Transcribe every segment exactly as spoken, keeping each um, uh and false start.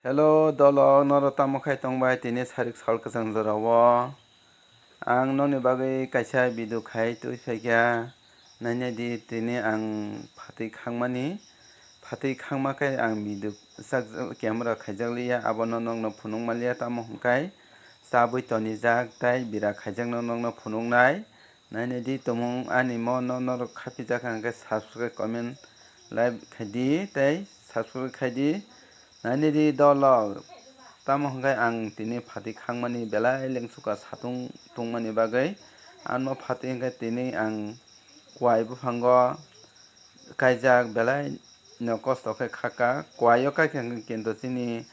Hello dolo, norok tamo khai tongbai tini sarik sal kwchang jorao? Ang nokni bagwi kaisa video khai twi phaikha. Nainai di, tini ang phatwi khangmani. Phatwi khangma khe ang video sak, camera khaijak liya, abono nokno phunuk manliya, tamo hwnkhe chabwi tonijak tei bira khaijakno nokno phunuknai. Nainai di, tumung ani mo no norok khapijak hwnkhe subscribe, comment, like khai di tei subscribe khai di. Nainai di dolo, tamo hwnkhe ang tini phatwi khangmani belai lengsuka satung tungmani bagwi. Ano phatwi hwnkhe tini ang kwai buphango kaijak, belai no kosto khe khaka. Kwai o kaikha hwnkhe kintu chini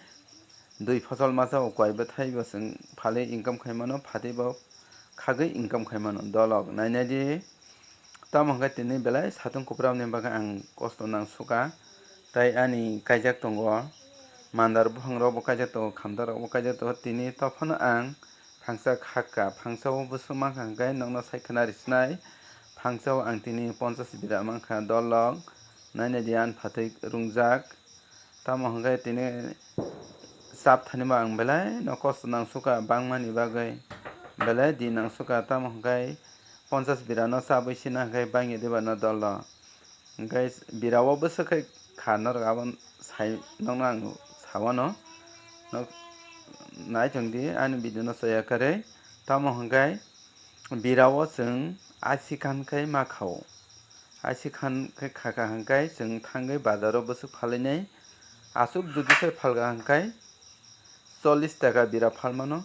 dui phosol masa o kwai bwthai bo chwng phalwi income khai mano, phatwi bo khagwi income khai mano. Dolok nainai di, tamo hwnkhe tini belai satung kupram ni bagwi ang kosto nang suka, tei ani kaijak tongo, mandar buphang rok bo kaijak tongo, khamda rok bo kaijak tongo, tini tophano ang phangsa khakka, phangsa o bwswk mankha hwnkhe nokno sai khna rwsinai, phangsa o ang tini ponchas bira mankha, dolok nainai di, ani phatwi rungjak. Tamo hwnkhe tini chap thani bo ang belai no kosto nang suka bangmani bagwi, belai di nang suka, tamo hwnkhe ponchas bira no chabwi sina hwnkhe bangya diba no dolo. Hwnkhe bira o bwswk khai kha norok abo sai nokno ang sawano, nok naithok di ani video no chaya kwrwi. Tamo hwnkhe bira o chwng asikhan khai ma khao. Asikhan khai khaka hwnkhe chwng thangwi bazaro bwswk phalwi nai. Aswk judi se phalka hwnkhe chollish taka bira phalmano.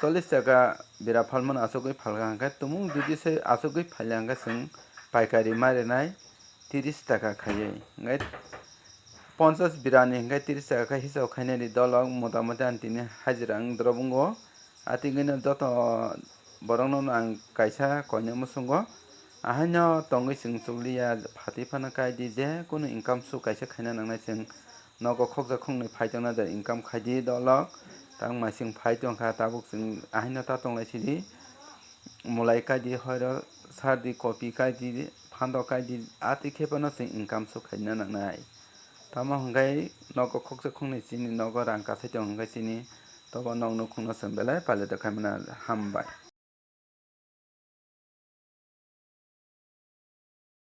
Chollish taka bira phalmano aswkgwi phalka hwnkhe, tumung judi se aswkgwi phalya hwnkhe chwng paikari ma rinai tiris taka khaiwi. Hwnkhe ponchas birani hwnkhe tiris taka khe hisab khainani dolok motamoti ani tini hajira wng drop wngo. Atingwino joto borokno ang kaisa koina muchungo. Ahaino tongwi chwng chukliya, phatwi phano kaidi, je kunu income su kaisa khaina nangnai chwng. Nogo khokjak khoknwi phai tongna da income khaidi dolok. Tang masing phai tongkha, tabuk chwng ahaino ta tonglai sidi. Mulai kaidi, hoiro sardi, kopi kaidi, phando kaidi, atwi khe phano chwng income su khaina nangnai. Tamo hwnkhe nogo khokjak khoknwi chini nogo rang kasai tong hwnkhe chini tobo nok nukhungno chwng belai pailaitok khaimano. Hambai.